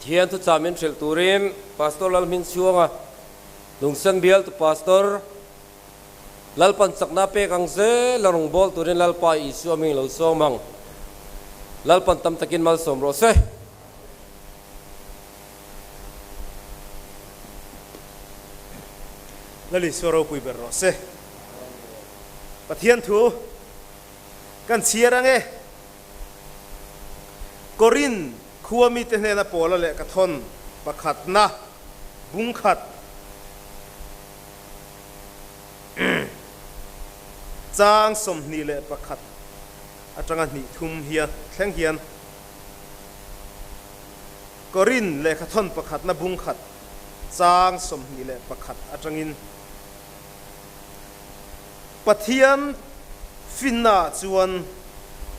Pathian thuchah min hrilh turin Pastor Lalhminchhuanga Lungsen bialtu Pastor Lalpan chakna pek ang zel a rawngbâwl turin Lalpa Isua hming lo sawm ang. Lalpan tam takin malsawm rawh se. Lal Isua ropui ber rawh se. Pathian thu kan chhiar ang e. Korin khua mite hnena Paula lehkha thawn pakhatna bungkhat. Chang 21 atanga hnih thum hian thleng hian Korin lehkhathawn pakhatna bung khat chang 21 atangin Pathian finnaah chuan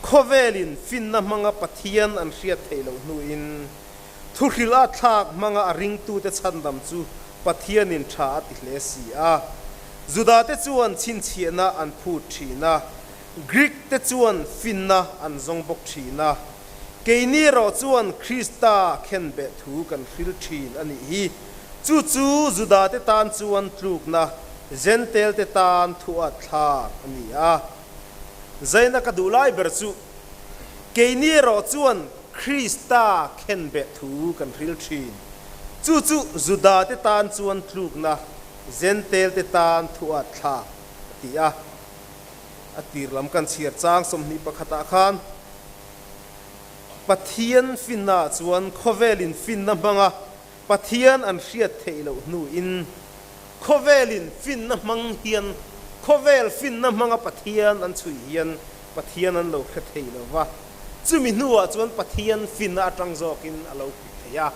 khawvelin finna hmanga Pathian an hriat theih loh hnuin Thuhrilh a thlak hmanga a ringtute chhandam chu Pathianin tha a ti hle si a. Judate chuan chhinchhiahna an phut thin a, Greek te chuan finna an zawng bawk thin a. Keini erawh chuan Krista khenbeh thu kan hril thin a nih hi. Chu chu Judate tan chuan tlukna, Jentail-te tan thu a thlak a ni a. Zaina ka duh lai ber chu keini erawh chuan Krista khenbeh thu kan hril thin. Chu chu Judate tan chuan tlukna, Jentail-te tan thuat thlak a ti a. A tir lam kan chhiar chang 21 ah khan Pathian finnaah chuan khawvelin finna hmanga Pathian an hriat theih loh hnuin khawvelin finna hmang hian khawvel finna hmanga Pathian an chhui hian Pathian an lo hre thei lo va. Chumi hnuah chuan Pathian finna atang zawkin a lo hmuh theih a.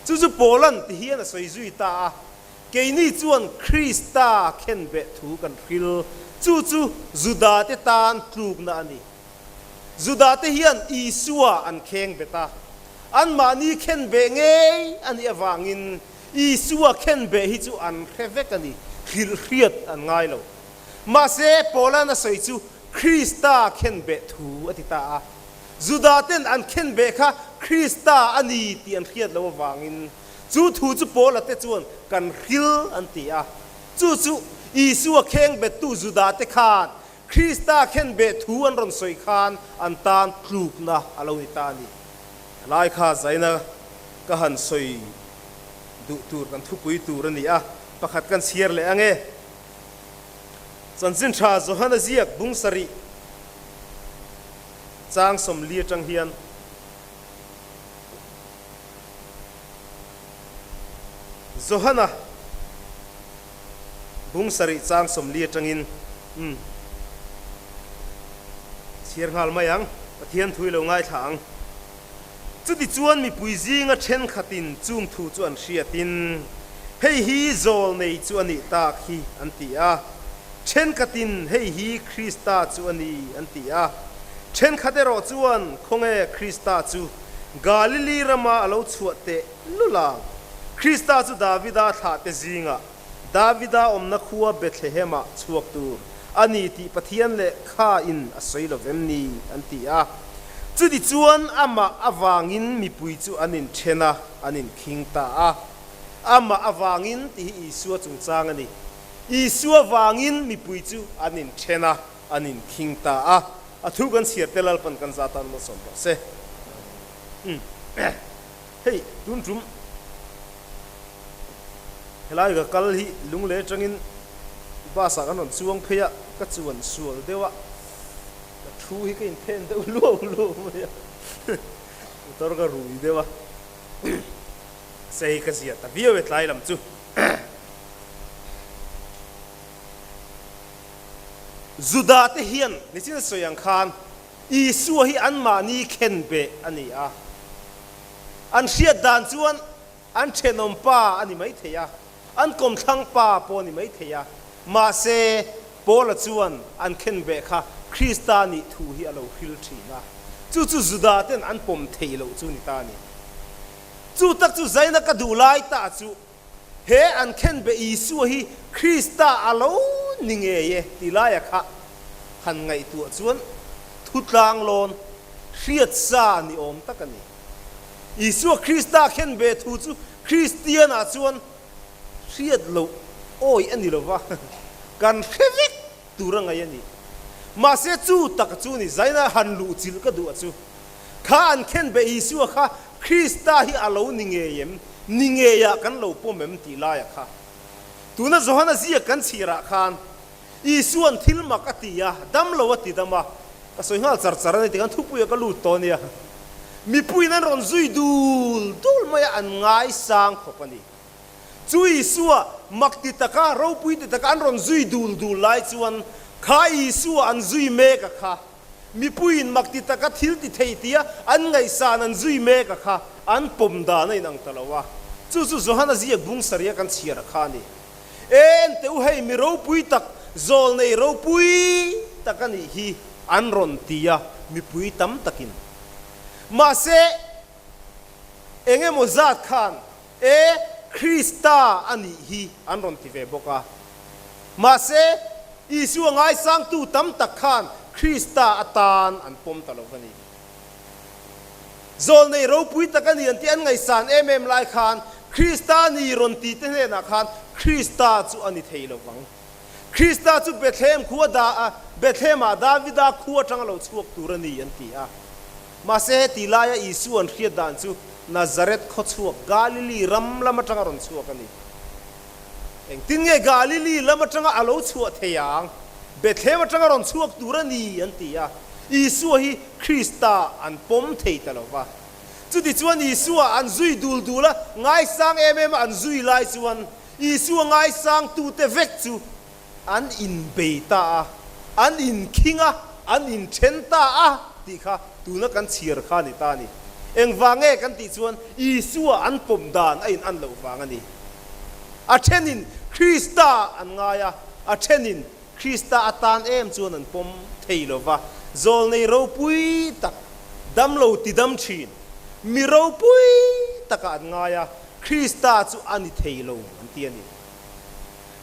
Chu chu Paula'n ti hian a sawi zui ta a, Keini chuan Krista khenbeh thu kan hril, chu chu Judate tan tlukna a ni. Judate hian Isua an kheng bet a, anmahni khenbeh ngei a nih avangin Isua khenbeh hi chu an hre vek a ni, hrilhhriat an ngai lo. Mahse, Paula'n a sawi chu Krista khenbeh thu a ti ta a. Judaten an khenbeh kha Krista a ni tih an hriat loh avangin chu thu chu Paula te chuan kan hril an ti a. Chu chu Isua khengbettu Judate khan Krista khenbeh thu an rawn sawi khan an tan tlukna a lo ni ta a ni. Lai kha zaina ka han sawi duh tur kan thupui tur a ni a, pakhat kan chhiar leh ang e. Chanchin tha Johana ziak bung sarih chang 40 atang hian Johana bung sarih chang 40 atangin umm chhiar nghal mai ang, Pathian thu i lo ngaithla ang. Chutichuan mipui zinga thenkhatin chung thu chu an hriatin, Hei hi zawl nei chu a nih tak hi, an ti a. Thenkhatin, Hei hi Krista chu a ni, an ti a. Thenkhat erawh chuan, Khawnge Krista chu Galili rama a lo chhuah teh lul ang? Krista chu Davida thlahte zingah Davida awmna khua Bethlehemah chhuak tur a ni tih Pathian lehkha in a sawi lo vem ni? an ti a. Chutichuan amah avangin mipui chu an inthen a, an inkhing ta a. Amah avangin tih hi Isua chungchang a ni. Isua vangin mipui chu an inthen a, an inkhing ta a. A thu kan chhiar te Lalpan kan za tan malsawm rawh se. Umm. Hei tun tum helai ka kal hi lungle atangin bus ah kan rawn chuang phei a, ka chuan sual deuh a, ka thu hi ka inphen deuh luau luau mai a, motor ka rui deuh a, sei ka zia ta viau e tlai lam chu. Juda te hian nichin sawi ang khan Isua hi anmahni khenbeh a ni a. An hriat dan chuan an thenawm pa a ni mai thei a, an kawmthlang pa pawh a ni mai thei a. Mahse, Paula chuan an khenbeh kha Krista nih thu hi a lo hril thin a. Chu chu Juda-ten an pawm theih loh chu ni ta a ni. Chu tak chu zaina ka duh lai ta chu he an khenbeh Isua hi Krista a lo ni ngei e ti laia kha han ngaihtuah chuan thutlang lawn hriat sa ni awm tak a ni. Isua Krista khen ve thu chu Kristianah chuan hriat loh awi a ni lo va, kan hre vek tur a ngaih a ni. Mahse chu tak chu ni zaina han luh chilh ka duh a chu. Kha an khen be Isua kha Krista hi a lo ni ngei em? Ni ngeiah kan lo pawm em tih laia kha. Tuna Johana ziak kan chhirah khan Isua'n thil mak a ti a, dam lo a ti dam a, ka sawi nghal char char a ni tikhan thupuia ka lut tawh a nia. Mipuiin an rawn zui dul dul mai a, an ngaisang khawp a ni. Chu Isua mak ti taka, ropui ti taka an rawn zui dul dul lai chuan kha Isua an zui mek a kha, mipuiin mak ti taka thil ti thei tia an ngaihsan an zui mek a kha an pawm dan a inang ta lo a. Chu chu Johana ziak bung sarih a kan chhiar a kha a ni. En teh u hei mi ropui tak, zawl nei ropui tak a nih hi an rawn ti a, mipui tam takin. Mahse, eng emaw zat khan e Krista a nih hi an rawn ti ve bawk a. Mahse, Isua ngaisangtu tam tak khan Krista atan an pawm ta lo va ni. Zawlnei ropui tak a ni an tih an ngaihsan em em lai khan Krista ni rawn ti te hnenah khan Krista chu a ni thei lo vang. Krista chu Bethlehem khua da a, Bethlehem-ah Davida khua atanga lo chhuak tur a ni an ti a. Mahse heti laia Isua an hriat dan chu Nazareth khaw chhuak Galili ram lam atanga rawn chhuak a ni. Engtin nge Galili lam atanga a lo chhuah thei ang? Bethlehem atanga rawn chhuak tur a ni an ti a. Isua hi Krista an pawm thei ta lo va. Chutichuan Isua an zui dul dul a, ngaisang em em a an zui lai chuan Isua ngaisangtute vek chu an inbei ta a, an inkhing a, an inthen ta a tih kha tuna kan chhiar kha a ni ta a ni. Engvang nge kan tih chuan Isua an pawm dan a in an loh vang a ni. A thenin Krista an ngai a, a thenin Krista atan em chuan an pawm thei lo va. Zawlnei ropui tak, damlo tidam thin, mi ropui takah an ngai a, Krista chu a ni thei lo an ti a ni.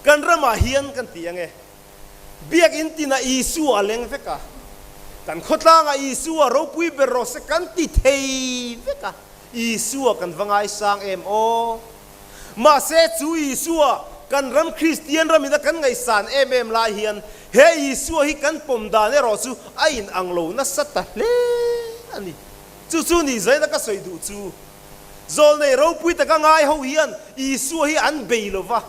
Kan ramah hian kan ti ang e, Biakinn tinah Isua a leng vek a, kan khawtlangah Isua ropui ber rawh se kan ti thei vek a, Isua kan va ngaisang em aw? Mahse chu Isua kan ram Kristian ramina kan ngaihsan em em lai hian he Isua hi kan pawm dan erawh chu a inang lo nasa ta hle a ni. Chu chu ni zaina ka sawi duh chu. Zawlnei ropui taka ngai ho hian Isua hi an bei lo va,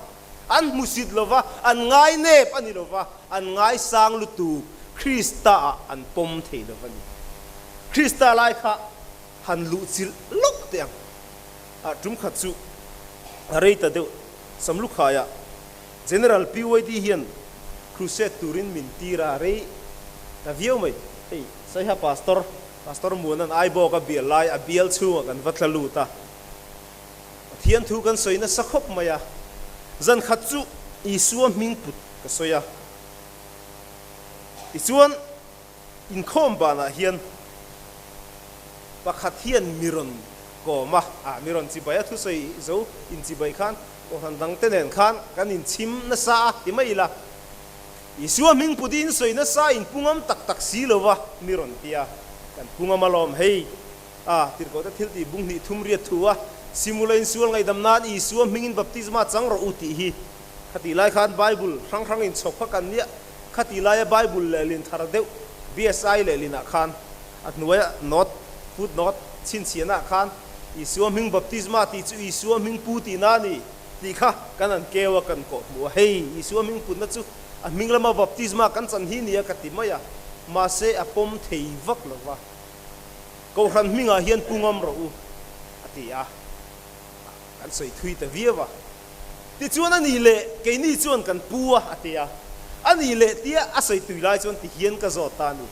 an hmusit lo va, an ngai nep a ni lo va, an ngaisang lutuk Krista-ah an pawm thei lo va ni. Krista lai kha han luh chilh lawk teh ang. Ah, tum khat chu a rei ta deuh. Samlukhaiah General PYD hian crusade turin min tir a, rei ta viau mai. Hei, Saiha Pastor Pastor Muanan Aibawk a bial lai a bial chhungah kan va tla lut a, Pathian thu kan sawi nasa khawp mai a, zan khat chu Isua hming put ka sawi a, tichuan inkhawm banah hian pakhat hian mi rawn kawm a, ah mi rawn chibai a, thusawi zo inchibai khan kohhran dangte nen khan kan inchhim nasa a ti mai ila. Isua hming put in sawi nasa in pu ngam tak tak si lo va, mi rawn ti a, kan pu ngam alawm hei. A, tirhkohte thil tih bung hnih thum riat thu a, Simula in sual ngaihdam nan Isua hmingin baptisma chang rawh u tih hi. Khatih lai khan Bible hrang hrang in chhawk kha kan nia, khatih laia Bible lehlin thar deuh BSI lehlinah khan a hnuaia note, foot note, chhinchhiahnaah khan Isua hming baptisma tih chu Isua hming pu tihna a ni. Tih kha kan an keu a, kan kawh hmuh a, hei Isua hming putna chu a hming lama baptisma kan chan hi nia ka ti mai a, mahse a pawm thei vak lo va, Kohhran hmingah hian pu ngam rawh u a ti a, kan sawi thui ta viau a, tichuan a nih leh keini chuan kan pu a a ti a, a nih leh tia a sawi tui lai chuan ti hian ka zawt ta a ni.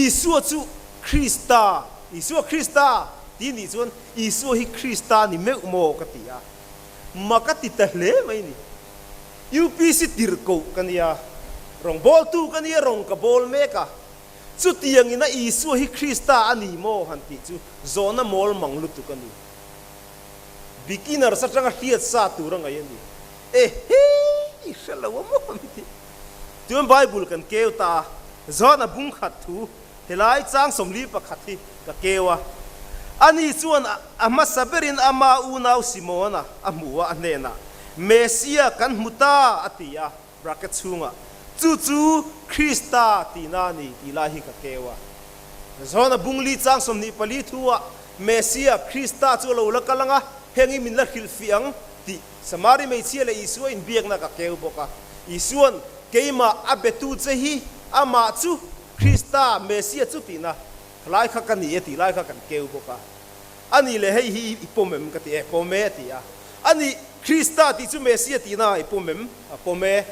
Isua chu Krista, Isua Krista tih nih chuan Isua hi Krista ni meuh maw ka ti a, ma ka ti ta hle mai ni. UPC tirhkoh ka nia, rawngbawltu ka nia, rawng ka bawl mek a, chutiangin a Isua hi Krista a ni maw han tih chu zawhna mawl mang lutuk a ni. Beginners atanga hriat sa tur a ngaih a ni. Ehe, i hre lo a maw mi tih. Chuan Bible kan keu ta a, John-a bung khat thu helai chang 41 hi ka keu a. Ani chuan a hmasa berin ama unau Simona a hmu a, a hnenah, Mesia kan hmu ta, a ti a, bracket chhungah, Chu chu Krista tihna a ni tih lai hi ka keu a. Johana bungli chang 24 thu-ah Mesia, Krista chu a lo la kal ang a, heng hi min la hrilhfih ang tih Samari hmeichhia leh Isua inbiakna ka keu bawk a. Isua'n, Keimah a betu che hi amah chu Krista, Mesia chu tihna lai kha ka ni e tih lai kha kan keu bawk a. A nih leh hei hi i pawm em? Ka ti e, pawm e a ti a. A nih, Krista tih chu Mesia tihna i pawm em? A pawm e.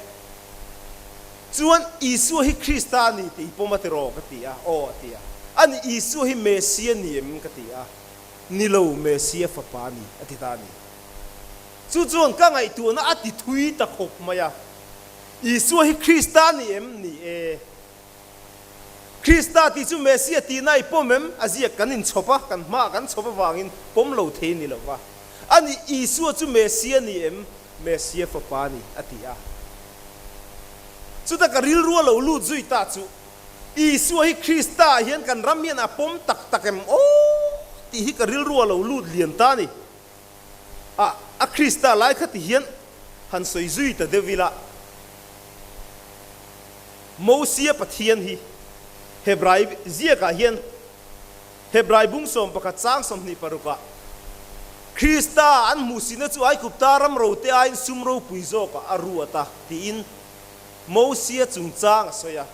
Chuan Isua hi Krista a ni tih i pawm a tiraw? Ka ti a. Aw a ti a. A nih, Isua hi Mesia ni em? Ka ti a. Ni lo, Mesia fapa a ni a ti ta a ni. Chu chuan ka ngaihtuahna a ti thui ta khawp mai a. Isua hi Krista a ni em? Ni e. Krista tih chu Mesia tihna i pawm em? A ziak kan inchhawp a, kan hmaah kan chhawp avangin pawm lo thei ni lo va. A nih, Isua chu Mesia ni em? Mesia fapa a ni, a ti a. Chuta ka rilru a lo lut zui ta chu, Isua hi Krista ah hian kan ram hian a pawm tak tak em aw tih hi ka rilru a lo lut lian ta a ni. A, a Krista lai kha ti hian han sawi zui ta deuh ila, Mosia Pathian hi Hebrai ziakah hian Hebrai bung 11 chang 26 ah Krista an hmuhsihna chu Aigupta ram rote aiin sum ropui zawkah a ruat a tiin Mosia chungchang a sawi a.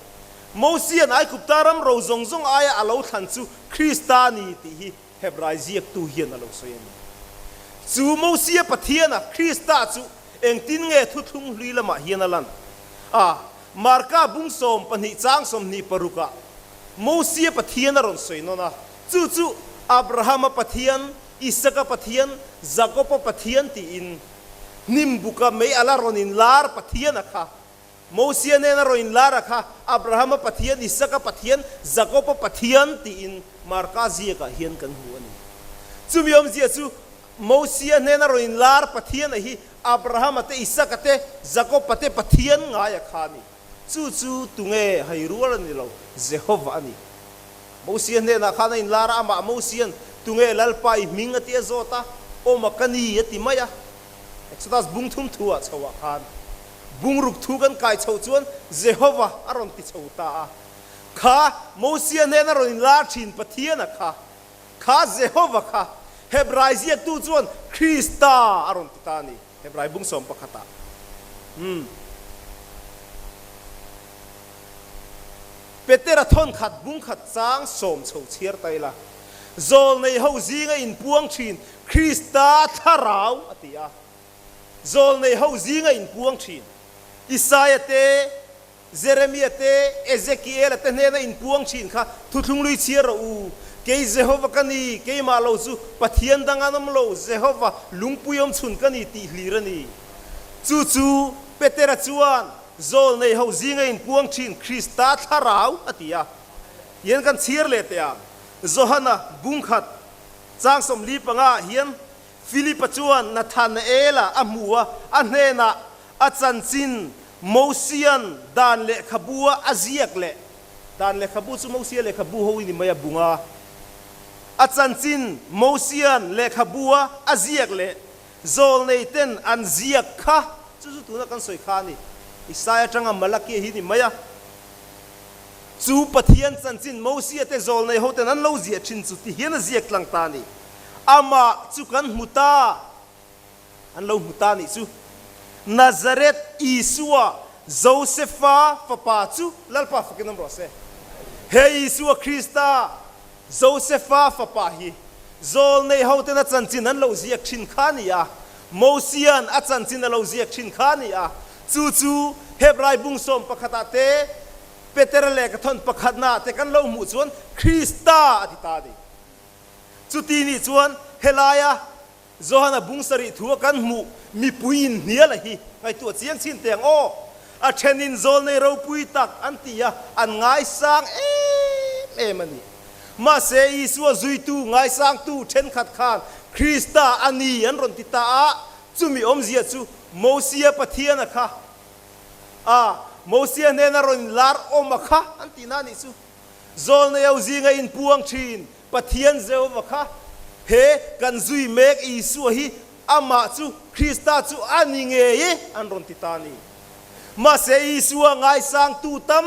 Mosia'n Aigupta ram ro zawng zawng aia a lo thlan chu Krista a ni tih hi Hebrai ziaktu hian a lo sawi a ni. Chu Mosia Pathiana Krista chu engtin nge thuthlung hlui lamah hian a lan? A, Marka bung 12 chang 26 ah Mosia Pathian a rawn sawi nawn a, chu chu Abrahama Pathian, Isaka Pathian, Jakoba Pathian tiin hnim buka mei ala rawn inlar Pathian a kha. Mosia nena rawn inlar a kha Abrahama Pathian, Isaka Pathian, Jakoba Pathian tiin Marka ziakah hian kan hmu a ni. Chumi awmzia chu Mosia hnena rawn inlar Pathian a hi Abrahama te, Isaka te, Jakoba te Pathian ngai a kha a ni. Chu chu tunge hai rual a ni lo, Jehova a ni. Mosia hnenah khan a inlar a, amah Mosia'n tunge Lalpa i hming a ti a zawt a, awm a ka ni a ti mai a. Exodus bung thum thu ah chhoah khan Bungruk thu kan kai chhoh chuan Jehova a rawn ti chho ta a. Kha Mosia hnena rawn inlar thin Pathiana kha, kha Jehova kha Hebrai ziaktu chuan Krista a rawn ti ta a ni, Hebrai bung 11 ah. Umm. Petera thawn khat bung khat chang 10 chho chhiar ta ila, Zawlnei ho zinga inpuang thin Krista thlarau a ti a. Zawlnei ho zinga inpuang thin. Isaia te, Jeremia te, Ezekiela te hnena inpuang thin kha thuthlung lui chhiar rawh u. Kei Jehova ka ni, keimah lo chu Pathian dang an awm lo, Jehova lungpui awm chhun ka ni tih hlir a ni. Chu chu Petera chuan zawlnei ho zinga inpuang thin Krista thlarau a ti a. Hian kan chhiar leh teh ang. Johana bung khat chang 45 ah hian Philipa chuan Nathanaela a hmu a, a hnenah a chanchin Mosian dan lehkhabua a ziak leh, dan lehkhabu chu Mosia lehkhabu ho i ni mai a bung a, a chanchin Mosian lehkhabua a ziak leh zawlnei ten an ziak kha, chu chu tuna kan sawi kha a ni, Isaia atanga Malakia hi ni mai a, chu Pathian chanchin Mosia te zawlnei ho ten an lo ziah thin chu ti hian a ziak tlang ta a ni. Amah chu kan hmu ta, an lo hmu ta nih chu. Nazareth Isua, Josefa fapa chu Lalpa fakin awm rawh se. He Isua Krista, Josefa fapa hi zawlnei hoten a chanchin an lo ziak thin kha a ni a, Mosian a chanchin a lo ziak thin kha a ni a, chu chu Hebrai bung 11 ah te, Petera lehkhathawn pakhatna ah te kan lo hmuh chuan Krista a ti ta a ni. Chuti nih chuan helaia Johana bung sarih thu a kan hmuh mipui inhnial a hi ngaihtuah chiang chin teh ang aw. A thenin zawlnei ropui tak an ti a, an ngaisang em em a ni. Mahse Isua zuitu ngaisangtu thenkhat khan Krista a ni an rawn ti ta a, chumi awmzia chu Mosia Pathiana kha a, Mosia hnena rawn inlar awm a kha an tihna a nih chu. Zawlnei ho zinga inpuang thin Pathian Jehova kha He kan zui mek Isua hi amah chu Krista chu a ni ngei e an rawn ti ta a ni. Mahse Isua ngaisangtu tam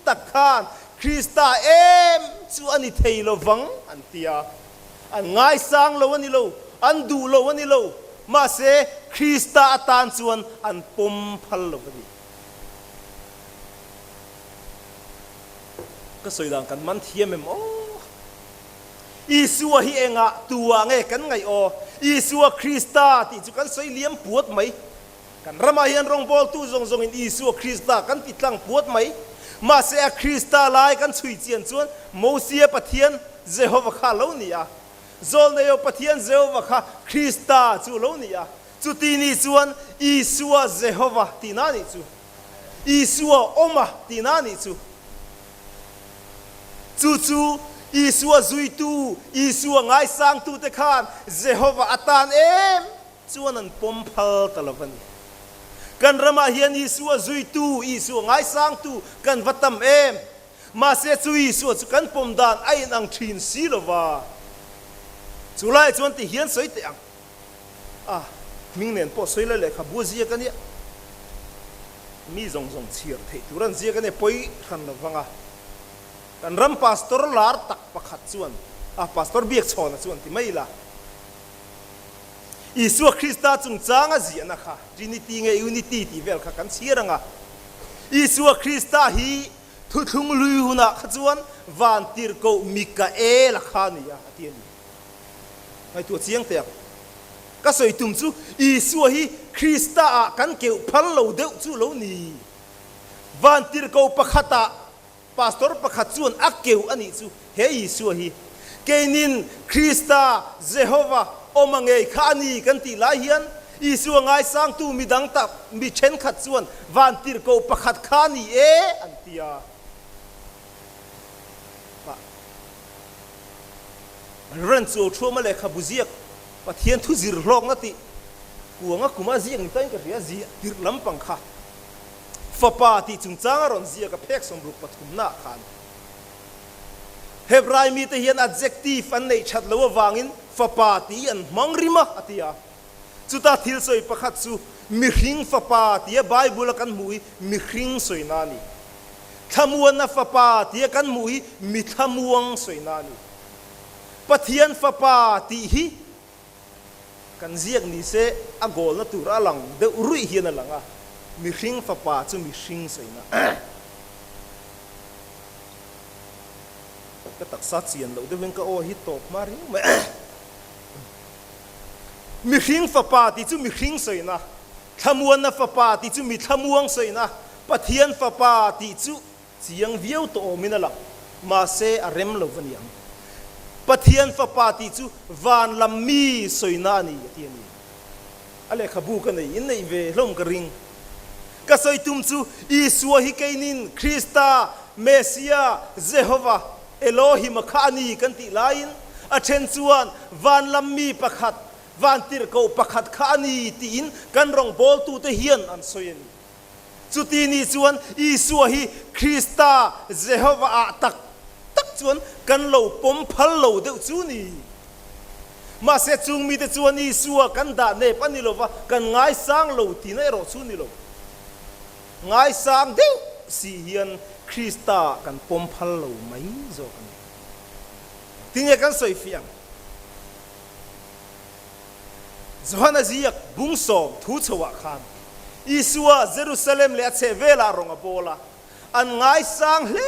tak khan Krista em chu a ni thei lo vang an ti a. An ngaisang lo a ni lo, an duh lo a ni lo, mahse Krista atan chuan an pawm phal lo a ni. Ka sawi dan kan man thiam em aw? Isua hi engah tuah nge kan ngaih aw? Isua Krista tih chu kan sawi liam puat mai. Kan ramah hian rawngbawltu zawng zawngin Isua Krista kan ti tlang puat mai. Mahse a Krista lai kan chhui chian chuan Mosia Pathian Jehova kha a lo ni a. Zawlneio Pathian Jehova kha Krista chu a lo ni a. Chuti ni chuan Isua Jehova tihna a nih chu. Isua awma tihna a nih chu. Chu chu Isua zuitu, Isua ngaisangtute khan Jehova atan em chuan an pawm phal ta lo va ni. Kan ramah hian Isua zuitu, Isua ngaisangtu kan va tam em? Mahse chu Isua chu kan pawm dan a inang thin si lo va. Chu lai chuan ti hian sawi teh ang. A hming nen pawh sawi la lehkhabu a ziak a nia. Mi zawng zawng chhiar theih tur an ziak a nia pawi hran lo vang a. Kan ram pastor lar tak pakhat chuan a pastor Biakchhawna chuan ti mai ila. Isua Krista chungchang a ziahna kha Trinity nge Unity tih vel kha kan chhiar ang a. Isua Krista hi thuthlung lui hunah kha chuan vantirhkoh Mikaela kha a ni a, a ti a ni. Ngaihtuah chiang teh ang. Ka sawi tum chu Isua hi Krista ah kan keuh phal lo deuh chu lo ni. Vantirhkoh pakhatah pastor pakhat chuan a keuh a nih chu he Isua hi. Keinin Krista, Jehova, awm a ngei kha a ni kan tih lai hian Isua ngaisangtu midang tak mi thenkhat chuan vantirhkoh pakhat kha a ni e an ti a. Ren chu thuama lehkhabu ziak Pathian thu zir hlawkna tih kuanga kuma ziak ni tain ka hria ziah tirh lampang kha fapa tih chungchanga rawn ziak a phek 63 naah khan Hebrai mite hian adjective an neih that lo avangin fapa tih an hmang rim a a ti a. Chuta thil sawi pakhat chu mihring fapa tia Bible a kan hmuh hi mihring sawina a ni. Thlamuanna fapa tia kan hmuh hi mi thlamuang sawina a ni. Pathian fapa tih hi kan ziak ni se a gawlna tur a lang deuh ruih hian a lang a, mihring fapa chu mihring sawina. Ka taksa chian loh deuhin ka aw hi tawp hma riau mai. Mihring fapa tih chu mihring sawina, thlamuanna fapa tih chu mi thlamuang sawina, Pathian fapa tih chu chiang viau tawh awmin a lang, mahse a rem lo va ni ang. Pathian fapa tih chu van lam mi sawina a ni a ti a ni. A lehkhabu ka nei, in neih ve hlawm ka ring. Ka sawi tum chu Isua hi keinin Krista, Messia, Jehova, Elohim a kha a ni kan tih laiin a then chuan van lam mi pakhat, van tirhkoh pakhat kha a ni tiin kan rawngbawltute hian an sawi a ni. Chuti ni chuan Isua hi Krista, Jehova ah tak tak chuan kan lo pawm phal lo deuh chu ni. Mahse chung mite chuan Isua kan dah nep a ni lo va, kan ngaisang lo tihna erawh chu ni lo. Ngaisang deuh si hian Krista kan pawm phal lo mai zawk a ni. Tinge kan sawi fiah ang? Johana ziak bung sawm thu chhoah khan Isua Jerusalem leh a chhehvelah rawng a bawl a, an ngaisang hle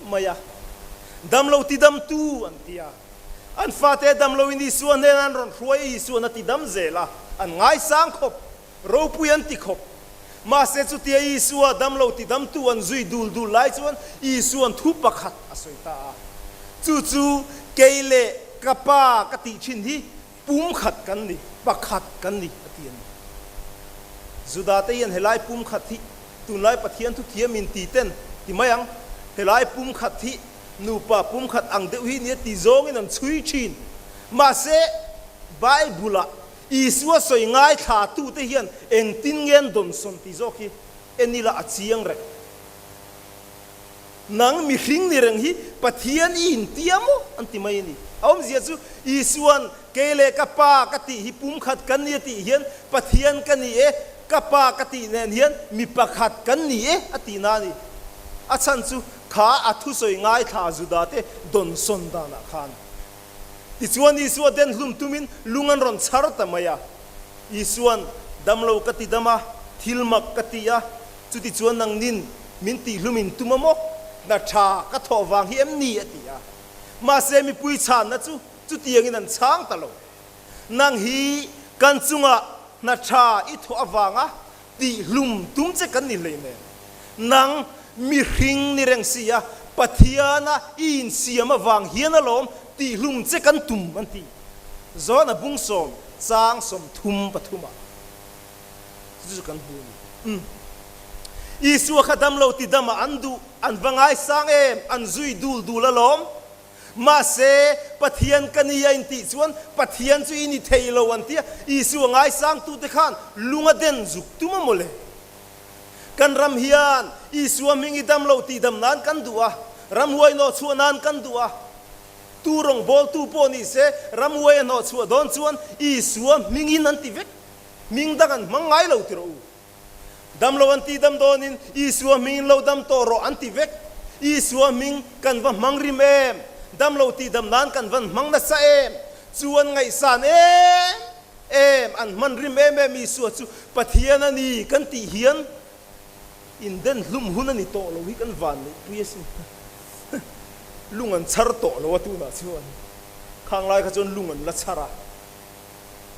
mai a. Damlo tidamtu an ti a. An fate damloin Isua hnenah an rawn hruai a, Isuan a tidam zel a, an ngaisang khawp, ropui an ti khawp. Mahse chutia Isua damlo tidamtu an zui dul dul lai chuan Isuan thu pakhat a sawi ta a, Chu chu kei leh ka Pa ka tih thin hi pumkhat kan ni, pakhat kan ni, a ti a ni. Judate hian helai pumkhat hi tunlai Pathian thuthiam in ti ten ti mai ang, helai pumkhat hi nupa pumkhat ang deuh hi nia ti zawngin an chhui thin. Mahse, Bible-ah Isua sawi ngaithlatute hian engtin nge an dawnsawn tih zawk hi en ila a chiang reng. Nang mihring ni reng hi Pathian i intia maw? an ti mai a ni. A awmzia chu Isuan kei leh ka Pa ka tih hi pumkhat kan ni a tih hian Pathian ka ni e, ka Pa ka tih nen hian mi pakhat kan ni e a tihna a ni. A chhan chu kha a thusawi ngaithla Judate dawnsawn danah khan. Tichuan Isua den hlum tumin lung an rawn chhar ta mai a. Isuan, Damlo ka ti dam a, thil mak ka ti a, chutichuan nangnin min tihhlumin tum a maw? Hna tha ka thawh vang hi em ni? a ti a. Mahse mipui chhanna chu chutiangin an chhang ta lo. Nang hi kan chungah hna tha i thawh avanga tihhlum tum che kan ni hleinem. Nang mihring ni reng si a, Pathiana i insiam avang hian alawm tihhlum che kan tum an ti. Johana bung sawm chang 33 ah chu chu kan hmu a ni. Umm. Isua kha damlo ti dama an duh, an va ngaisang em, an zui dul dul alawm. Mahse, Pathian ka ni a intih chuan Pathian chu i ni thei lo an ti a, Isua ngaisangtute khan lung a den zuk tum a mawle. Kan ram hian Isua hming i dam lo tih dam nan kan duh a, ramhuai hnawhchhuah nan kan duh a. Tu rawngbawltu pawh ni se, ramhuai a hnawhchhuah dawn chuan Isua hmingin an ti vek. Hming dang an hmang ngai lo ti rawh u. Dam lo an tih dam dawnin Isua hmingin lo dam tawh rawh an ti vek. Isua hming kan va hmang rim em? Dam lo tih dam nan kan van hmang nasa em? Chu an ngaihsan em em, an hman rim em em Isua chu Pathian a ni kan tih hian inden hlum hun a ni tawh lo hi kan van neih pui asin. Lung an chhar tawh lo a tunah chuan khang lai kha chuan lung an la chhar a.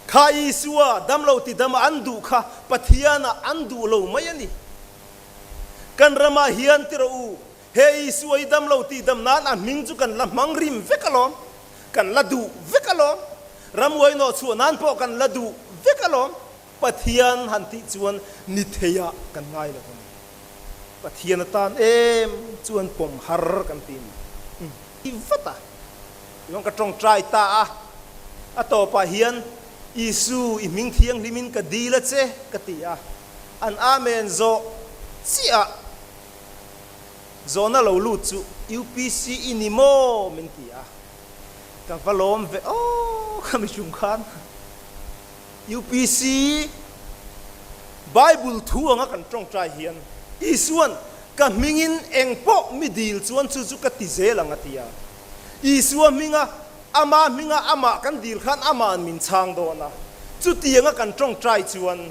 Kha Isua damlo ti dama an duh kha Pathianah an duh lo mai a ni. Kan ramah hian ti rawh u, he Isua hi damlo tih dam nan a hming chu kan la hmang rim vek alawm, kan la duh vek alawm, ramhuai nawh chhuah nan pawh kan la duh vek alawm, Pathian han tih chuan ni theiah kan ngai lo a ni. Pathian atan em chuan pawm har kan ti a ni. I vat a. Tichuan ka tawngtai ta a, a tawpah hian, Isu, i hming thianghlimin ka dil a che, ka ti a. An Amen zawh chiah zawhna lo lut chu UPC i ni maw? min ti a. Ka va lawm ve aw ka mihrung khan. UPC Bible thu anga kan tawngtai hian Isuan ka hmingin eng pawh mi dil chuan chu chu ka ti zel ang a ti a. Isua hminga ama hminga amah kan dil khan ama'n min chhang dawn a, chutianga kan tawngtai chuan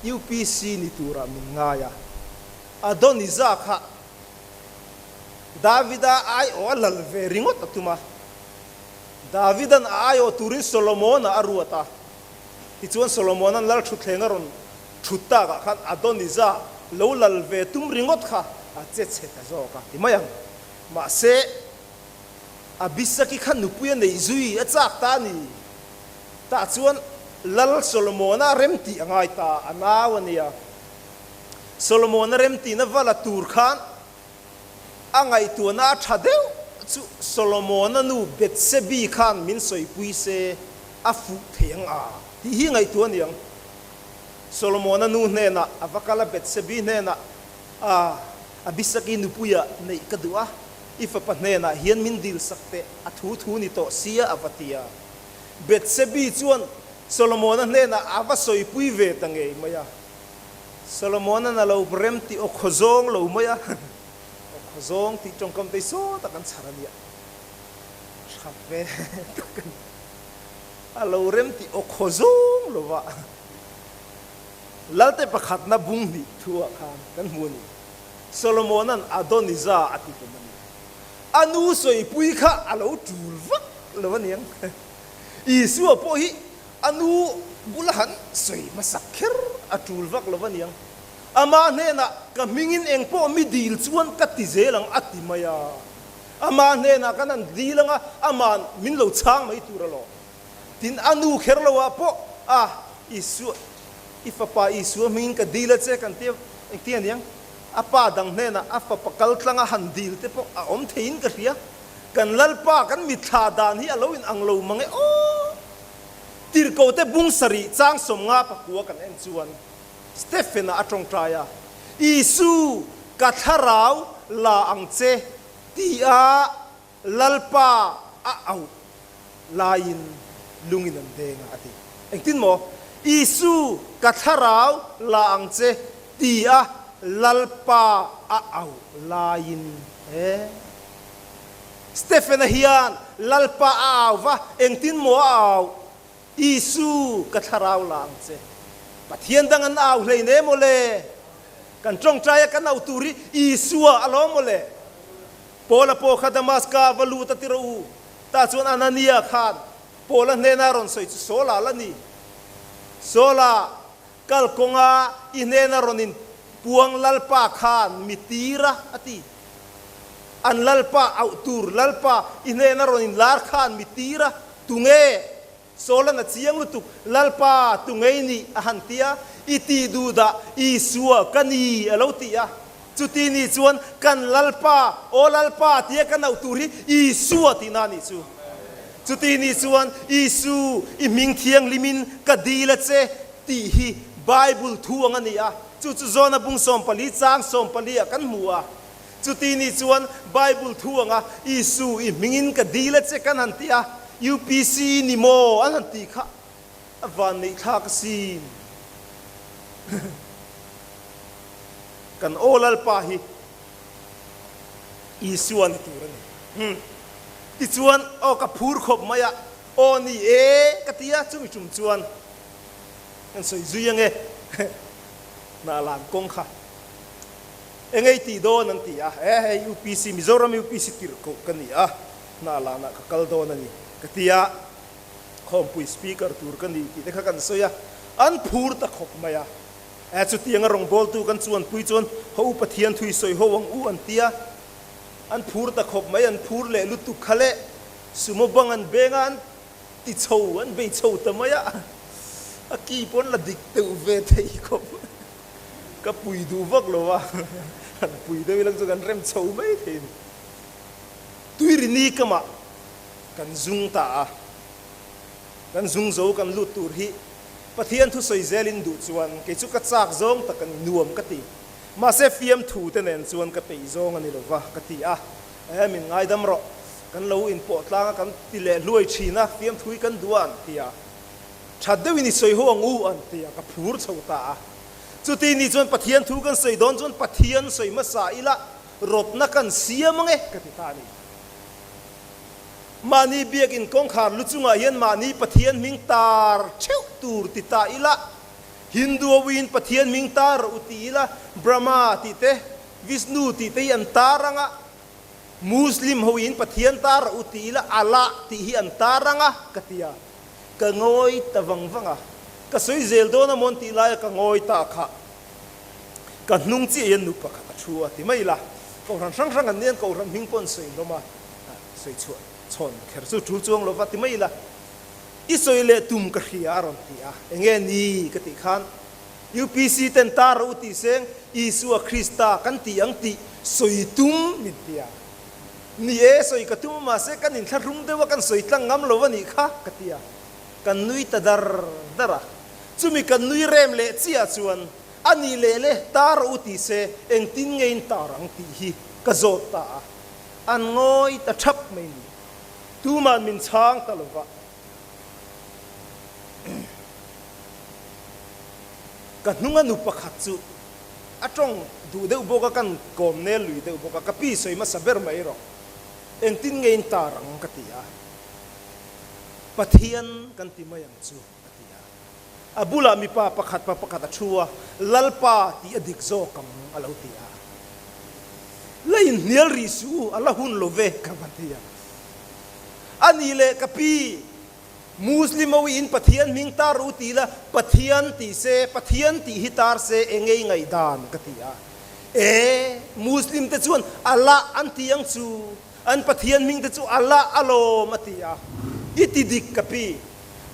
UPC ni turah min ngai a. Adonijah kha Davida aiawh a lal ve ringawt a tum a. Davida'n a aiawh turin Solomona a ruat a, tichuan Solomona'n lal thutthleng a rawn thut takah khan Adonijah lo lal ve tum ringawt kha a che chhe ta zawk a ti mai ang. Mahse, Abisaki kha nupui a neih zui a chak ta a ni. Tah chuan Lal Solomona remtih a ngai ta, a nau a nia. Solomona remtihna va la tur khan A ngaihtuahna a tha deuh chu Solomona nu Bethsebi khan min sawipui se a fuh thei ang a tih hi ngaihtuah a ni ang. Solomona nu hnenah a va kal a, Bethsebi hnenah a Abisaki nupuia neih ka duh a, i fapa hnenah hian min dilsak teh, a thu thu ni tawh sia a va ti a. Bethsebi chuan Solomona hnenah a va sawipui ve ta ngei mai a. Solomon-a'n a lo rem tih aw khawzawng lo mai a, aw khawzawng tih tawngkam te hi sawta kan chhar a nia, tha ve tak a ni. A lo rem tih aw khawzawng lo va, Lalte pakhatna bung hnih thu ah khan kan hmu a ni. Solomon-a'n Adonijah a ti hlum a ni. A nu sawipui kha a lo tul vak lo a niang. Isua pawh hi A nu bula han sawi hmasak kher a tul vak lo aniang. Ama hnenah ka hmingin eng pawh mi dil chuan ka ti zel ang a ti mai a. Ama hnenah kan han dil anga ama'n min lo chhang mai tur alawm. Tin, a nu kher lo ah pawh a Isua, i fapa Isua hmingin ka dil a che kan ti engtin aniang. A pa dang hnenah a fapa kal tlanga han dil te pawh a awm theiin ka hria. Kan Lalpa kan mitthla dan hi a lo inang lo mang e aw. Tirhkote bung sarih chang 50 pakua kan en chuan Stephen-a a tawngtai a, Isu, ka thlarau la ang che, tia Lalpa a auh laiin lungin an deng a, a ti. Engtin maw? Isu, ka thlarau la ang che, ti a Lalpa a auh laiin e. Stephen-a hian Lalpa a au va, engtin maw a auh? Isu, ka thlarau la ang che. Pathian dang an au hlei ne maw le? Kan tawngtaia kan auh tur hi Isua a lawm maw le? Paula pawh kha Damaska va lut a ti rawh u. Tah chuan Anania khan Paula hnena rawn sawi chu Saula la ni. Saula, kal kawnga i hnena rawn in puang Lalpa khan mi tir a, a ti. An Lalpa auh tur Lalpa i hnena rawn in lar khan mi tir a, tunge? Saula'n a chiang lutuk, Lalpa, tungei nih? a han ti a, I tih duh dah, Isua ka ni, a lo ti a. Chuti ni chuan kan Lalpa, Aw Lalpa tia ka nauh tur hi Isua tihna a nih chu. Chuti ni chuan Isu, i hming thianghlimin ka dil a che tih hi Bible thu ang a ni a, chu chu Jona bung 14 chang 14 ah kan hmu a. Chuti ni chuan Bible thu anga Isu i hmingin ka dil a che kan han ti a, UPC ni maw an han ti kha a van neih thlak asin. Kan aw Lalpa hi Isua ni tur a ni. Hmm. Tichuan aw ka phur khawp mai a, aw ni e ka ti a, chumi tum chuan kan sawi zui ange Hnahlan kawng kha. Engei tih dawn an ti a, e hei UPC, Mizoram UPC tirhkoh ka ni a, hna lanah ka kal dawn a ni ka ti a, khawmpui speaker tur ka ni tih te kha kan sawi a, an phur ta khawp mai a, e chutianga rawngbawltu kan chuanpui chuan ho u Pathian thui sawi ho ang u an ti a, an phur ta khawp mai, an phur leh lutuk kha leh sumo bang an beng a, an ti chho, an bei chho ta mai a, a ki pawn la dik deuh ve thei khawp. Ka pui duh vak lo a, han pui deuh ilang chu kan rem chho mai thei a ni. Tuirini kamah kan zung ta a, kan zung zo kan lut tur hi Pathian thusawi zelin duh chuan kei chu ka chak zawng tak a ni, nuam ka ti. Mahse fiamthu te nen chuan ka peih zawng a ni lo va ka ti a, e min ngaidam rawh, kan lo inpawh tlang a kan ti leh hluai thin a, fiamthu hi kan duh a an ti a. That deuhin i sawi ho ang u an ti a, ka phur chho ta a. Chuti ni chuan Pathian thu kan sawi dawn chuan Pathian sawi hmasa ila rawtna kan siam ang e ka ti ta a ni. Mahni biakin kawngkhar lu chungah hian mahni Pathian hming tar theuh tur ti ta ila, Hindu awiin Pathian hming tar rawh u ti ila, Brahma tih te, Vishnu tih te hi an tar ang a, Muslim hoin Pathian tar rawh u ti ila Allah tih hi an tar ang a ka ti a, ka ngawi ta vang vang a, ka sawi zel dawn a mawn tih laia ka ngawi ta kha ka hnung chiah hian nu pakhat a thu a ti mai ila, kohhran hrang hrang an nia kohhran hming pawh an sawi hlawm a, sawi chhuah chhawn kher chu tul chuang lova ti mai ila, i sawi leh tum ka hria a rawn ti a, enge ni ka tih khan UPC ten tar rawh u tih seng Isua Krista kan ti ang tih sawi tum min ti a. Ni e, sawi ka tum a mahse kan inthlahrung deuh a kan sawi tlang ngam lo a nih kha ka ti a. Kan nui ta dar dar a. Chumi kan nui rem leh chiah chuan a nih leh le tar rawh u tih se engtin nge in tar ang tih hi ka zawt ta a. An ngawi ta thap mai ni. Tuman min chhang ta lo va. Ka hnunga nu pakhat chu a tawng duh deuh bawk a, kan kawm nel lui deuh bawk a, ka pi sawi hmasa ber mai rawh, engtin nge in tar ang ka ti a, Pathian kan ti mai ang chu a ti a, a bulah mipa pakhat pa pakhat a thu a, Lalpa tih a dik zawk ang a lo ti a, la inhnial rih suh u, a la hun lo ve ka va ti a. A nih leh ka pi, Muslim ho in Pathian hming tar u ti la, Pathian ti se, Pathian tih hi tar se engei ngaihdan ka ti a. E, Muslim te chuan Allah an ti ang chu, an Pathian hming te chu Allah alawm a ti a. I ti dik ka pi,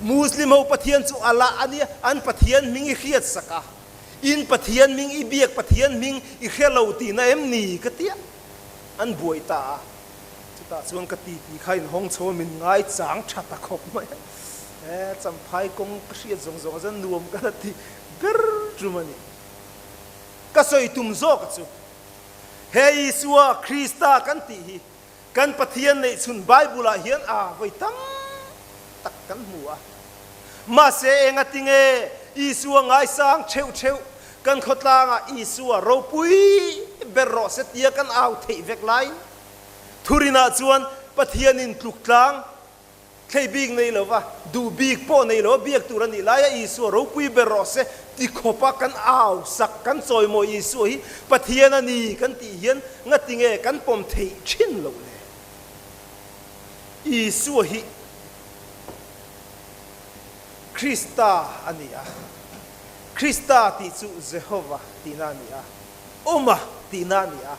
Muslim ho Pathian chu Allah a nia, an Pathian hming i hriat sak a, in Pathian hming i biak Pathian hming i hre lo tihna em ni ka ti a, an buai ta a. Chutah chuan ka ti ti kha inhawng chho a min ngai chang tha ta khawp mai a. E, Champhai kawng ka hriat zawng zawng ah chuan nuam ka la ti ber tum a ni. Ka sawi tum zawk a chu, He Isua Krista kan tih hi. Kan Pathian neih chhun Bible ah hian a vawi tam tak kan hmu a. Mahse engatinge Isua ngaisang theuh theuh kan khawtlangah Isua ropui ber rawh se tia kan au theih vek laiin thurinah chuan Pathianin tluk tlang Thlei bik nei lova, duh bik pawh nei lova biak tur a nih laia Isua ropui ber rawh se ti khawpa kan au sak, kan chawimawi Isua hi Pathian a ni kan tih hian ngatinge kan pawm theih thin loh le? Isua hi Krista a ni a, Krista tih chu Jehova tihna a ni a, Awma tihna a ni a,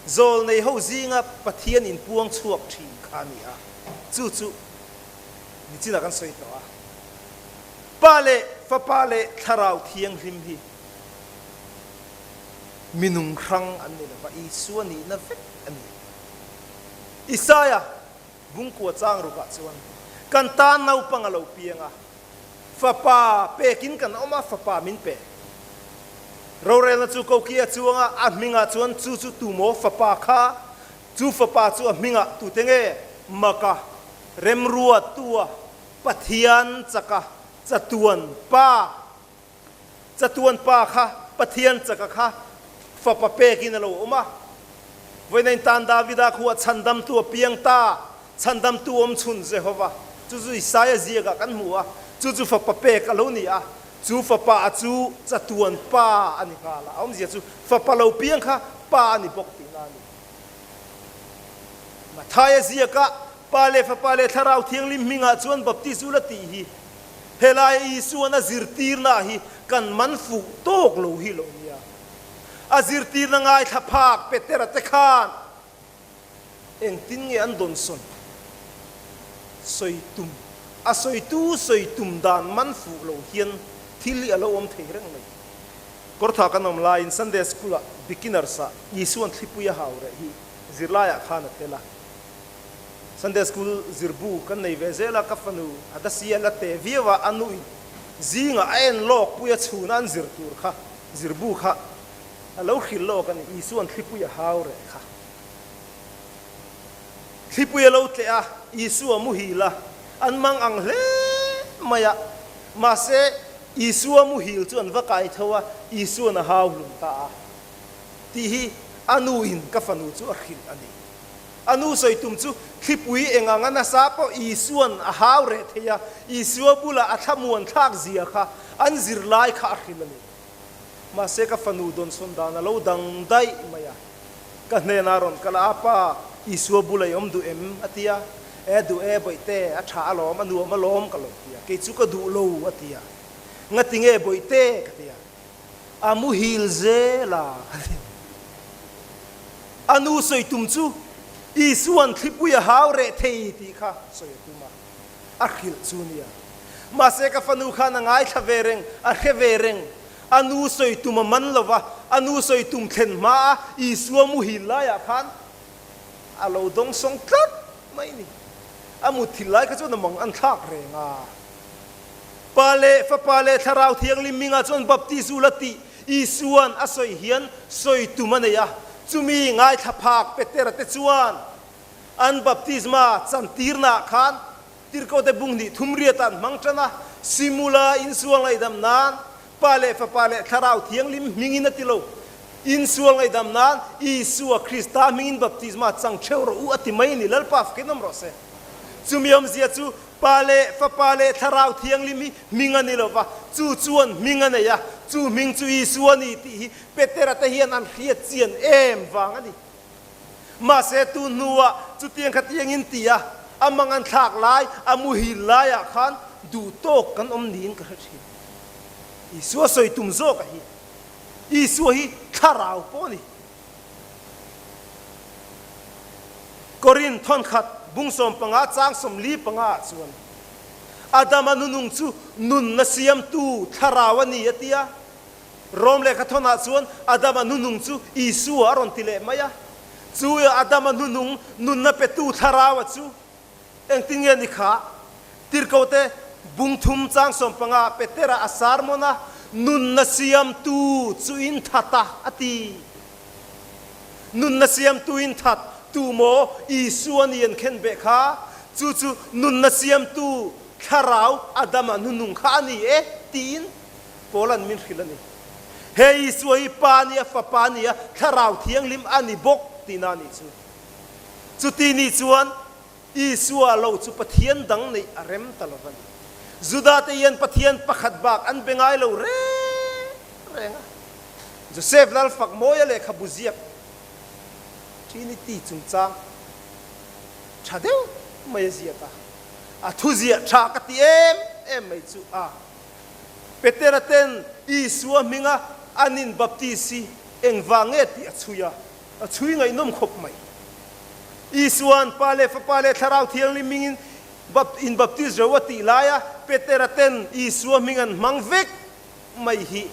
Zawlnei ho zinga Pathian inpuang chhuak thin kha a ni a. Chu chu nichinah kan sawi tawh a, Pa leh Fapa leh Thlarau Thianghlim hi minung hrang an ni lova, Isua nihna vek a ni. Isaia bungkua chang rukah chuan kan tan naupang a lo piang a, Fapa pekin kan awm a, Fapa min pe. Rorelna chu koki a chuang a, a hmingah chuan chu chu tumaw Fapa kha Chu fapa chu a hmingah tute nge? Maka, Remruatua, Pathian chaka, Chatuan Pa. Chatuan Pa kha, Pathian chaka kha fapa pekin a lo awm a. Vawiin tan Davida khu a chhandamtu a piang ta, chhandamtu awmchhun Jehova. Chu chu Isaia ziakah kan hmu a, chu chu fapa pek a lo ni a. Chu fapa chu Chatuan Pa a ni nghal a, a awmzia chu fapa lo piang kha Pa a ni bawk tihna a ni. Mathaia ziakah Pa leh Fapa leh Thlarau Thianghlim hmingah chuan baptis ula tih hi helaia Isua'n a zirtirna hi kan man fuh tawk lo hi lo nia. A zirtirna ngaithla phak Petera te khan engtin nge an dawnsawn sawi tum a sawitu sawi tum dan man fuh lo hian thil hi a lo awm thei reng mai. Kawrtha kan awm laiin Sunday School-ah beginners-ah Isua'n thlipui a hau reh hi zirlaiah khan a tel a. Sunday School zirbu kan nei ve zel a, ka fanu Hadasia la te viau a, a nuin zingah a en lawk pui a chhuna an zir tur kha zirbu kha a lo hrilh lawk a ni, Isua'n thlipui a hau reh kha. Thlipui a lo tleh a, Isua muhil a, an mang ang hle mai a, mahse Isua muhil chu an va kai tho a, Isua'n a hau hlum ta a tih hi a nuin ka fanu chu a hrilh a ni. A nu sawi tum chu thlipui eng anga nasa pawh Isua'n a hau reh thei a, Isua bulah a thlamuan thlak zia kha an zirlai kha a hrilh a ni. Mahse ka fanu dawnsawn dan a lo dang daih mai a, ka hnenah rawn kal a, Apa, Isua bula i awm duh em? a ti a. E duh e Bawihte, a tha alawm, a nuam alawm ka lo ti a, kei chu ka duh lo a ti a. Ngati nge Bawihte? ka ti a. A muhil zel a. A nu sawi tum chu Isua'n thlipui a hau reh thei tih kha sawi a tum a, a hrilh chu nia. Mahse ka fanu khan a ngaithla ve reng, a hre ve reng. A nu sawi tum a man lo va, a nu sawi tum thlen hma a Isua muhil laiah khan a lo dawng sawng tlat mai ni. A mut thil lai kha chuan a mang an thlak reng a. Pa leh Fapa leh Thlarau Thianghlim mingah chuan baptis ula tih Isua'n a sawi hian sawi tum a nei a. Chumi ngaithla phak Petera te chuan an baptisma chantirnaah khan Tirhkote bung hnih thum riatah an hmang tan a, Simula insual ngaihdam nan Pa leh Fapa leh Thlarau Thianghlim hmingin a ti lo. Insual ngaihdam nan Isua Krista hmingin baptisma chang theuh rawh u a ti mai a ni. Lalpa fakin awm rawh se. Chumi awmzia chu Pa leh Fapa leh Thlarau Thianghlim hi hming a ni lo va, chu chuan hming a nei a, chu hming chu Isua a ni tih hi Petera te hian an hriat chian em vang a ni. Mahse tu hnuah chutiang kha tiangin ti a, a mang an thlak lai, a muhil laiah khan duh tawk kan awm niin ka hre thin. Isua sawi tum zawk a hi. Isua hi thlarau pawh a ni. Korin thawnkhat bung 15 chang 45 ah chuan Adama nunung chu nunna siamtu thlarau a ni a ti a. Rom lehkha thawnah chuan Adama nunung chu Isua a rawn ti leh mai a. Chu Adama nunung nunna petu thlaraua chu engtin nge ni kha? Tirhkote bung thum chang 15 Petera a sermon a, Nunna siamtu chu in that a, a ti. Nunna siamtu in that. Tumaw Isua ni an khenbeh kha? Chu chu nunna siamtu Thlarau Adama hnuhnung kha a ni e, tiin Paula'n min hrilh a ni. He Isua hi Pa nia, Fapa nia, Thlarau Thianghlim a ni bawk tihna a nih chu. Chuti ni chuan Isua lo chu Pathian dang neih a rem ta lo va ni. Judate hian Pathian pakhat bak an be ngai lo reng reng a. Joseph Lalfakmawia lehkhabu ziak Trinity chungchang tha deuh mai a ziak a, a thuziah tha ka ti em em mai chu a. Petera ten Isua hminga an in baptis hi engvang nge tih a chhui a, a chhui ngaihnawm khawp mai. Isua'n Pa leh Fapa leh Thlarau Thianghlim hmingin in baptis reuh a tih laia Petera ten Isua hming an hmang vek mai hi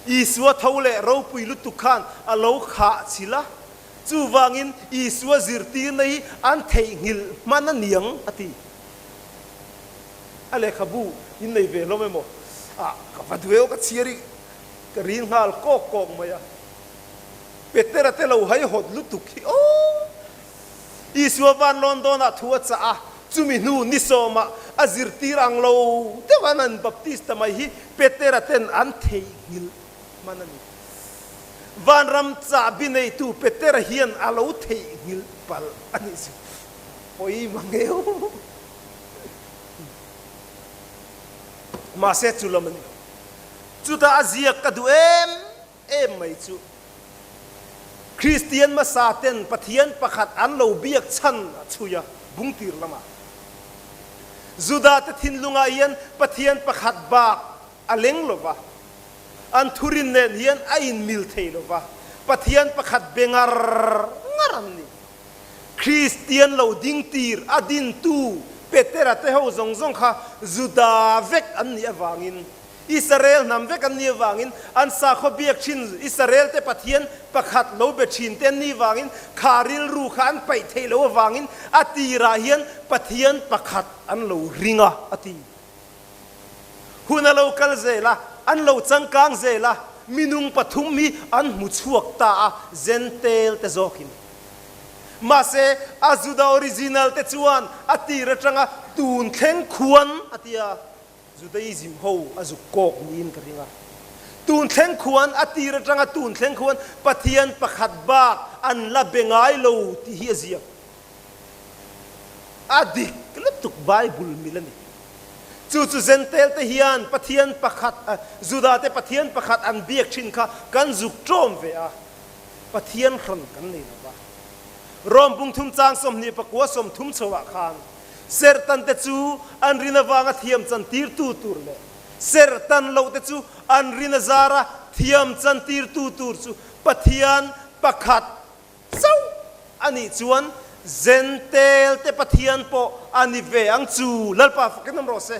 Isua tho leh ropui lutuk khan a lo khah chhil a, chuvangin Isua zirtirna hi an theihnghilh hman a niang a ti. A lehkhabu in nei ve hlawm emaw? Ah, ka va duh eo ka chhiar i ka rin nghal kawk kawk mai a. Petera te lo haihawt lutuk hi aw! Isua van lawn dawnah thu a chah a, chumi hnu ni sawmah a zirtir ang lo deuh an an Baptist-a mai hi Petera ten an theihnghilh hman a ni. Vanram chahbi neitu Petera hian a lo theihnghilh palh a nih chu. Pawi mangeu. Mahse chu lam a ni lo. Chutah a ziak ka duh em em mai chu Kristian hmasa ten Pathian pakhat an lo biak chhan a chhui a, bungtir lamah. Juda te thinlungah hian Pathian pakhat bak a leng lo va, an thurin nen hian a inmil thei lo va, Pathian pakhat be ngar ngar an ni. Kristian lo dingtir a dintu Petera te ho zawng zawng kha Juda vek an nih avangin Israel hnam vek an nih avangin an sakhaw biak thin Israel te Pathian pakhat lo be thin te an nih vangin kha rilru kha an paih theih loh avangin a tirah hian Pathian pakhat an lo ring a, a ti. Hun a lo kal zel a, an lo changkang zel a, minung pathum hi an hmu chhuak ta a, Zentel te zawkin. Mahse, a Juda original te chuan a tir atanga tun thleng khuan a ti a. Judaism ho a zuk kawk niin ka ring a. Tun thleng khuan, a tir atanga tun thleng khuan Pathian pakhat bak an la be ngai lo tih hi a ziak. A dik lutuk Bible mil a ni. Chu chu Zentel te hian Pathian pakhat, Juda te Pathian pakhat an biak thin kha kan zuk tawm ve a, Pathian hran kan nei lo va. Rom bungthum chang 24 30 chhoah khan Serhtan te chu an rin avanga thiam chantirtu tur leh serhtan loh te chu an rin azara thiam chantirtu tur chu Pathian pakhat chauh a nih chuan Zentel te Pathian pawh a ni ve ang chu. Lalpa fakin awm rawh se.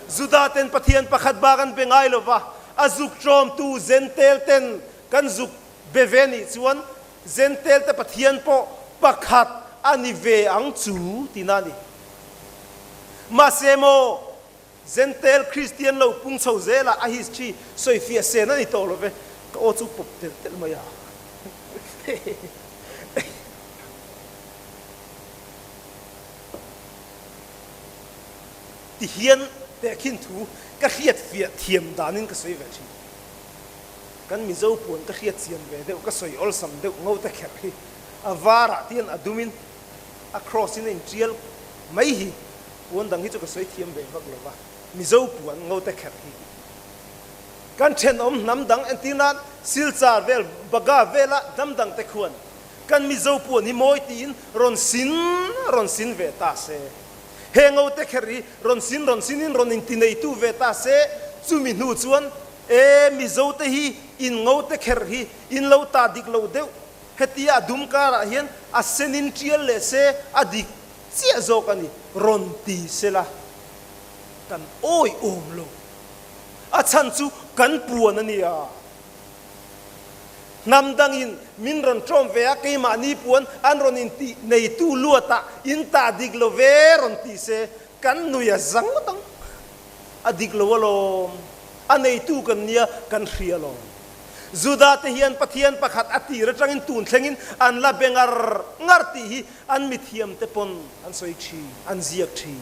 Juda ten Pathian pakhat bak an be ngai lova, a zuk tlawmtu Zentel ten kan zuk be ve nih chuan Zentel te Pathian pawh pakhat a ni ve ang chu tina a ni. Mahse maw, Zentel Kristian lo pung chho zela a history sawifiah sen a ni tawh lo ve, ka aw chu pawp telh telh mai a. Tihian tehkhin thu ka hriatfiah thiam danin ka sawi ve thin. Kan Mizo puan ka hriat chian ve deuh, ka sawi awlsam deuh ngo te kherh hi a varah tian a dumin a cross in a intial mai hi puan dang hi chu ka sawi thiam ve vak lo va, Mizo puan ngo te kherh hi kan thenawm hnam dang entir nan Silchar vel Baga vela hnam dang te khuan kan Mizo puan hi mawi tiin rawn sin rawn sin ve ta se. He ngo te kherh hi rawn sin rawn sin in rawn inti neitu ve ta se, chumi hnu chuan E Mizo te hi in ngo te kherh hi in lo ta dik lo deuh, hetia a dum karah hian a sen in tial leh se a dik chiah zawk a ni, rawn ti sela kan awi awm lo. A chhan chu kan puan a nia. Hnam dangin min rawn tawm ve a, keimahni puan an rawn in tih neitu luatah in ta dik lo ve rawn ti se kan nui a zang ngawt ang. A dik lo alawm. A neitu kan nia kan hria alawm. Juda te hian Pathian pakhat a tir atangin tun thlengin an la be ngar ngar tih hi an mithiam te pawn an sawi thin, an ziak thin.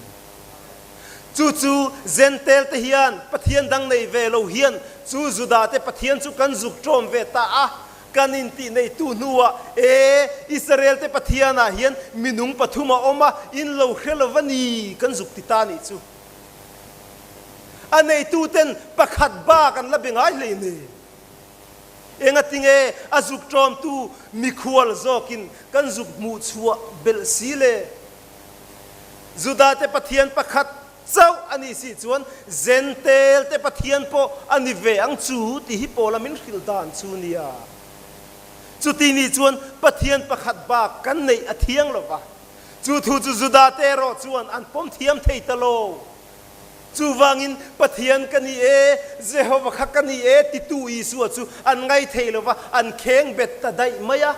Chu chu Zentel te hian Pathian dang nei ve lo hian chu Juda te Pathian chu kan zuk ṭawm ve ta a, kan intih neitu hnuah e Israel te Pathianah hian minung pathum a awm a, in lo hre lo va ni kan zuk ti ta nih chu. A neitu ten pakhat bak an la be ngai hlei ne. Engatinge a zuk ṭawmtu mikhual zawkin kan zuk hmuh chhuah belh si le? Juda te Pathian pakhat chauh a nih si chuan Zentel te Pathian pawh a ni ve ang chu tih hi Paula min hrilh dan chu nia. Chuti ni chuan Pathian pakhat bak kan neih a thiang lo va. Chu thu chu Juda te erawh chuan an pawm thiam thei ta lo. Chuvangin Pathian ka ni e, Jehova kha ka ni e titu Isua chu an ngai thei lo va, an kheng bet ta daih mai a.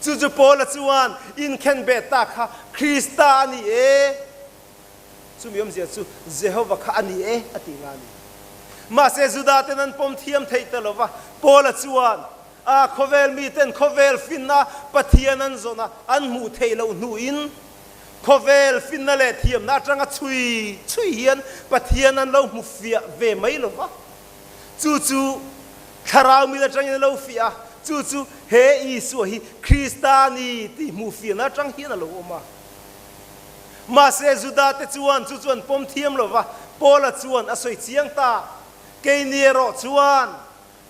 Chu chu Paula chuan inkhen bet ta kha Krista a ni e. Chumi awmzia chu Jehova kha a ni e a tih nga a ni. Mahse Juda ten an pawm thiam theih ta lo va, Paula chuan a khawvel miten khawvel finna Pathian an zawn a, an hmuh theih loh hnuin khawvel finna leh thiamna atanga chhui chhui hian Pathian an lo hmu fiah ve mai lo va. Chu chu Thlarau mil atangin a lo fiah a, chu chu he Isua hi Krista a ni tih hmuh fiahna atang hian a lo awm a. Mahse Juda te chuan chu chu an pawm thiam lo va, Paula chuan a sawi chiang ta, Keini erawh chuan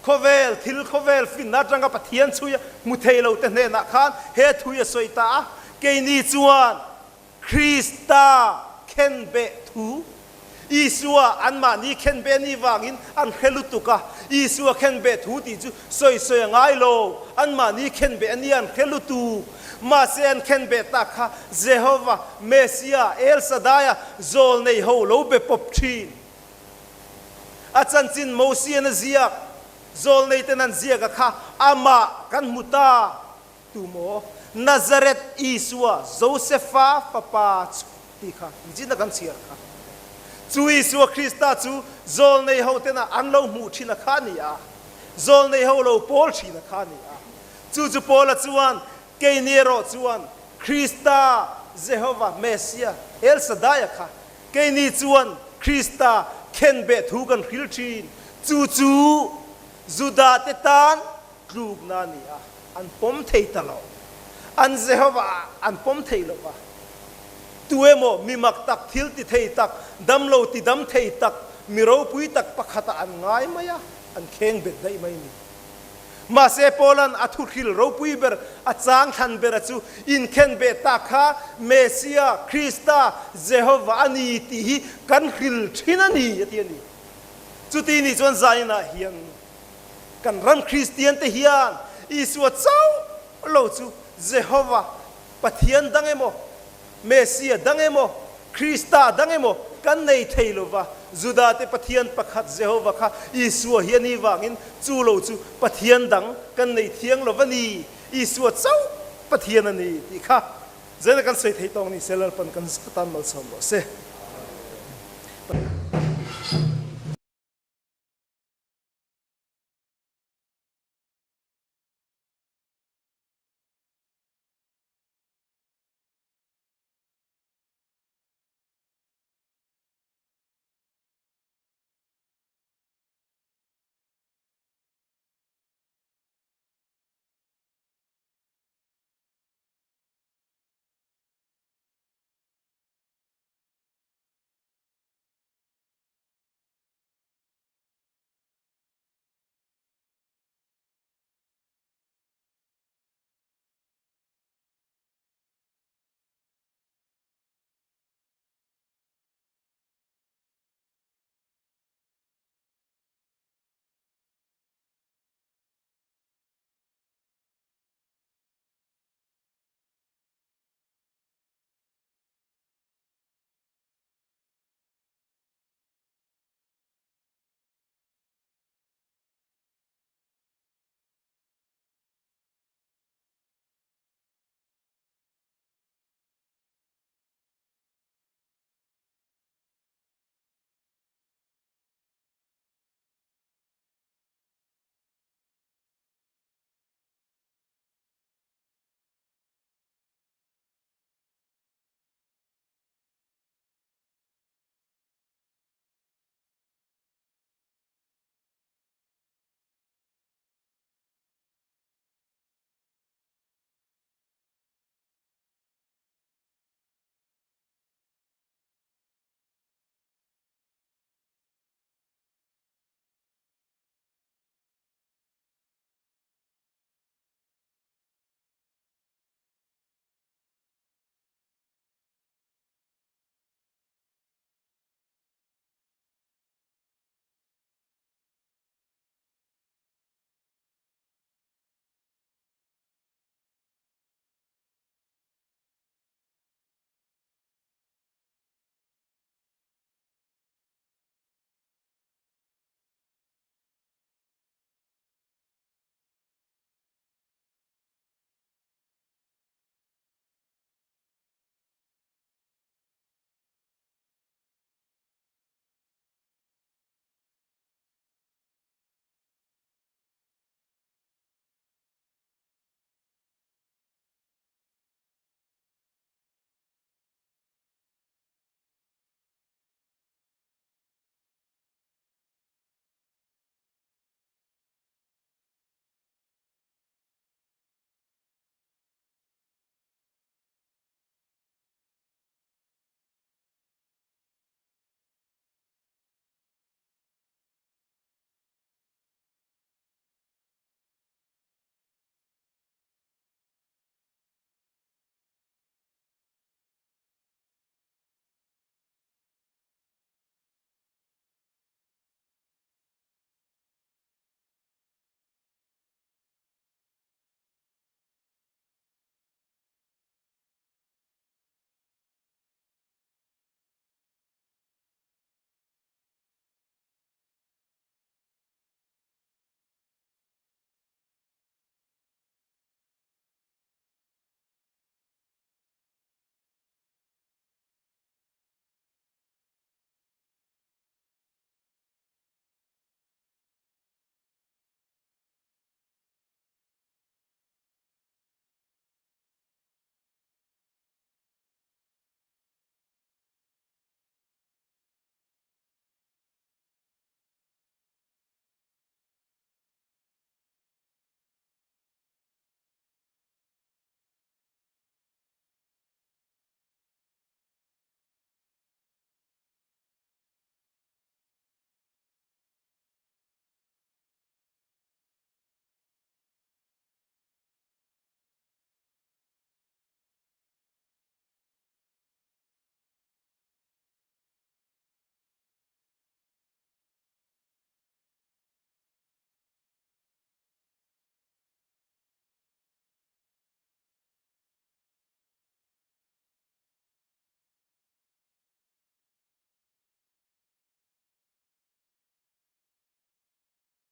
khawvel thil khawvel finna atanga Pathian chhui a hmu thei lo te hnenah khan he thui a sawi ta a, keini chuan Krista khenbeh thu, Isua anmahni khenbeh ni vangin an hre lutuk a, Isua khenbeh thu tih chu sawi sawi a ngai lo, anmahni khenbeh a nia an hre lutuk. Mahse an khenbeh tak kha Jehova, Mesia, El Shaddai-a zawl nei ho lo be pawp thin. A chanchin Mosian a ziak, zawl nei ten an ziak a kha amah kan hmu ta. Tu maw? Nazareth Isua, Josefa fapa chu tih kha nichin a kan chhiar kha. Chu Isua Krista chu zawlnei ho tena an lo hmuh thin a kha a ni a, zawlnei ho lo pawl thin a kha a ni a. Chu chu Paula chuan, Keini erawh chuan Krista, Jehova, Messia, El Shaddai-a kha, keini chuan Krista khenbeh thu kan hril thin. Chu chu Juda te tan tlukna a ni a, an pawm thei ta lo. An Jehovah an pawm thei lo va. Tu emaw mi mak tak, thil ti thei tak, damlo ti dam thei tak, mi ropui tak pakhatah an ngai mai a, an kheng bet daih mai a ni. Mahse Paula'n a thuhril ropui ber, a chang thlan bera chu inkhen beh tak kha Messia, Krista, Jehovah a ni tih hi kan hril thin a ni, a ti a ni. Chuti nih chuan zainah hian Kan ram Kristian te hian Isua chauh lo chu Jehova Pathian dang emaw, Messia dang emaw, Krista dang emaw kan nei thei lo va. Juda te Pathian pakhat Jehova kha Isua hi a ni vangin chu lo chu Pathian dang kan nei thiang lo va ni. Isua chauh Pathian a ni tih kha zeina kan sawi thei tawng ni se Lalpan kan zatan malsawm rawh se.